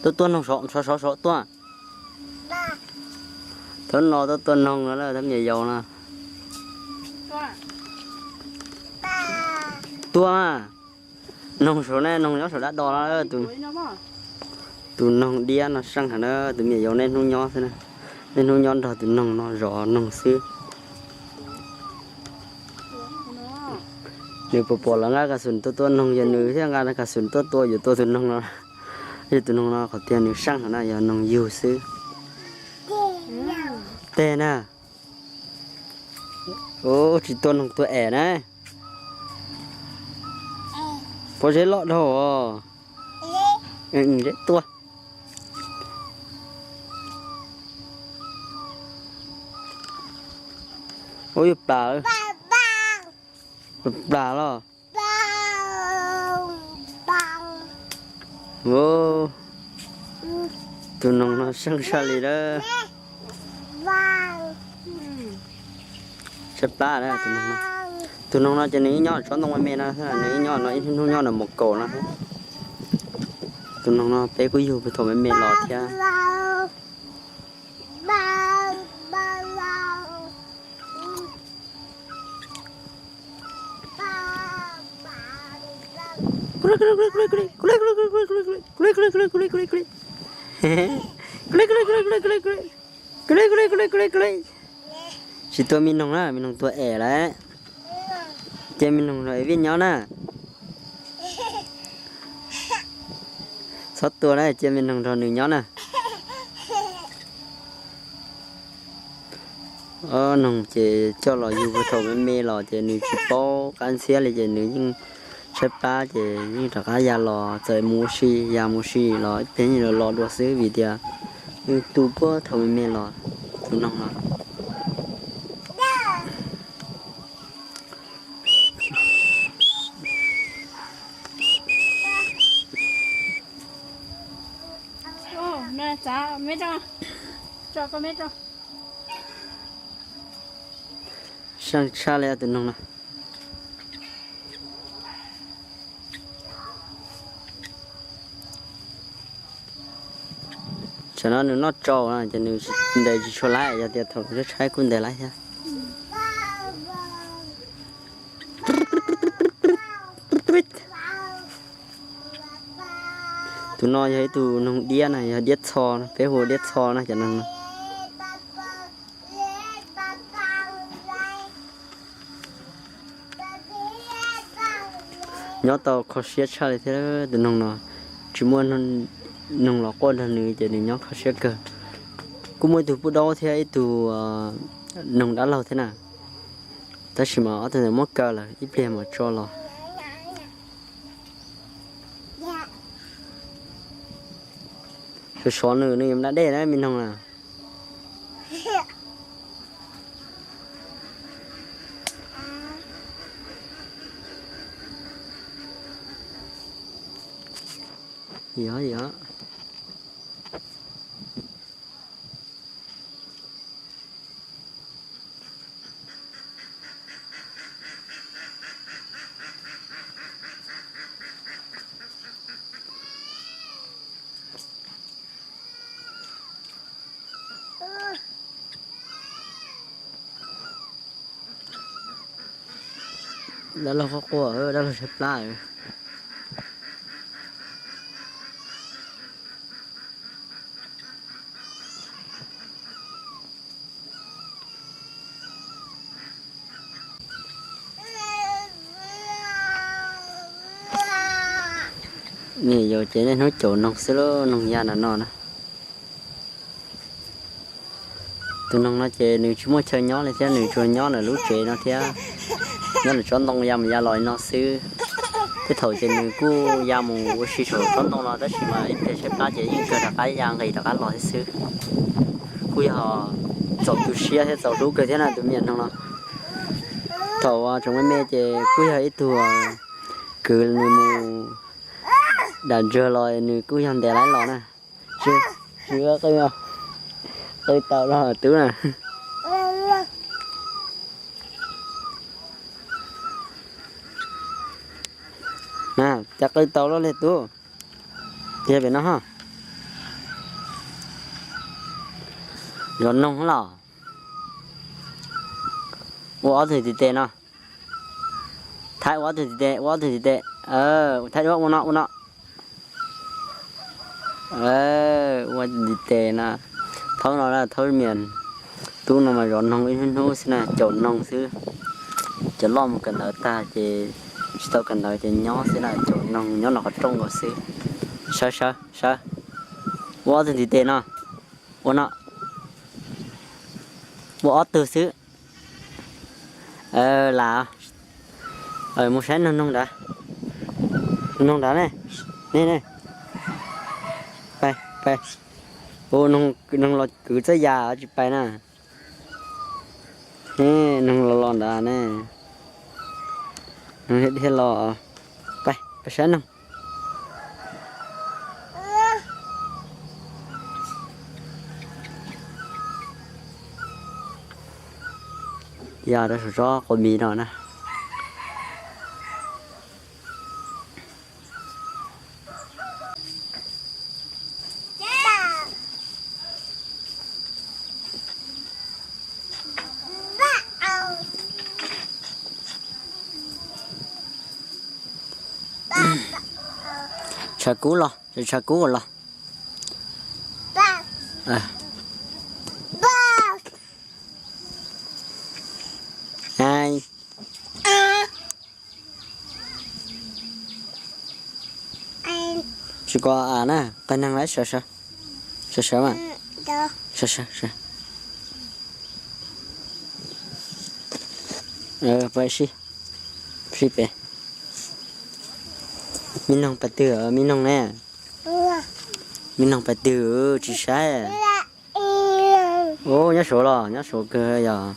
Tuaj tua noog, sov sov sov tuaj. Thaum no tuaj tua noog no, tab me nyuam yaus no. Tuaj, noog saum ne, noog nyob saum dab do no. Tus noog diab no seej heev na, tus me nyuam yaus niaj hnub nyob xwb na. Niaj hnub nyob nrog tus noog no zov noog xwb. Nws puas pom lawv nqa kas xum tuaj tua noog, yog nws thiaj nqa kas xum tuaj tua, yuav tua tus noog no. Yog tus noog no qhov tiag nws seej heev na, yog noog yug xwb. Teg na. Ub, tsis tua noog tua es na. Pob zeb loj dhau os. Zeb tuaj. Ub, yuav plam, plam los. Tus noog no seej saj li lawm. Tshaib plab na tus noog no. Tus noog no ces nws ib nyob tsob ntoo me me no, nws ib nyob no ib hnub nyob no mus kaum no. Tus noog no peb kuj yug thaum me me los thiab. Tsis tua me noog na, me noog tua es lawm. Cia me noog rau es vij nyob na. Txhob tua na, cia me noog nrog nws nyob na. Ob noog ces coj los yug thaum me me los ces nws tsis paub qab ntxhiab li ces nws yeej tshaib plab ces yeej rov qab ya los, txawm mus ua si ya mus ua si los ib pliag yeej los los dua xwb vim tias nws tu puag thaum me me los tus noog no. Seej tshaj li tus noog no. Tsam no nws noj tsau no ces nws ntes tsis tshua laib, yog tias thaum nws tshaib kuj ntes laib thiab. Tus no yog ib tug noog diab na, yog diab txho, peb hu diab txho na cov noog no. Nyob tau kho siab tshaj li thiab tus noog no, tsis muaj noog los quaj nrog nws ces nws nyob kho siab kawg. Kuj muaj ib tug pub daub thiab ib tug noog dab laug thiab na, tab sis mas ob tug ntawd muab kaw lawm ib pliag mam tso los. Sov sov nws, nws yuav nra dej na me noog na. Yog yog. Dab laug quaj quaj, dab laug tshaib plab. Niam yau ces niaj hnub caum noog xwb lauj, noog ya nram no na. Tus noog no ces nws tsis muaj chaw nyob li thiab, nws tsuas nyob ntawm lub tsev no thiab, nyob ntawm tsob ntoo ya mus ya los li no xwb. Tej thaum ces nws kuj ya mus ua si saum tsob ntoo no tab sis mas ib pliag tshaib plab ces yeej kawg rov qab ya nqis rov qab los thiab xwb. Kuj yog txaus tu siab thiab txaus hlub kawg thiab na tus me nyuam noog no. Thaum tseem me me ces kuj yog ib tug kwv, nws mus dam ntswg los nws kuj yog ntes laib los na. Tsis, tsis qw, qw tau los tub na. Na, cas qw tau los li tub. Tiag pem no ho. Zov noog los. Ua ob tug ntiv tes no. Thaib ua ob tug ntiv tes, ua ob tug ntiv tes. Thaib ua, ua no, ua no. Ua ntiv tes no. Thaub no, thaub mias. Tub no mas zov noog ib hnub hnub xwb na, caum noog xwb. Cov loj mus kawm ntawv tag ces tsis tau kawm ntawv ces nyob xwb na, caum noog nyob no qhov rooj nkaus xwb. Sawv, sawv, sawv. Ua ob tug ntiv tes no. Ua no. Ua ob tug xwb. Lam mus saib noog, noog nrad. Noog nrad ne. Ne, ne. Pais, pais. Ua noog los kwv txoj ya tsis pais na. Noog los los nrad ne. Noog dhia dhia los. Pais, pais saib noog. Ya rau saum tsob qaum mis no na. Tshav kub los, tshav kub los. Tsis kov av na, qag neeg lawm, sawv sawv, sawv sawv mas, sawv sawv sawv. Pais sib, sib pem. Me noog pais twg, me noog ne? Me noog pais twg tsis saib? Ub, nyob saud los, nyob saud kawg yog.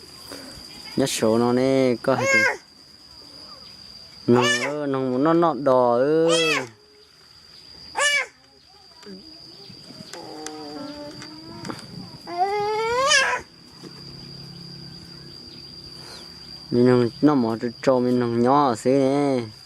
Nyob saud no ne, koj hais tias noog, noog mus noj noj dos. Me noog noj mov rau rau me noog nyob xwb ne.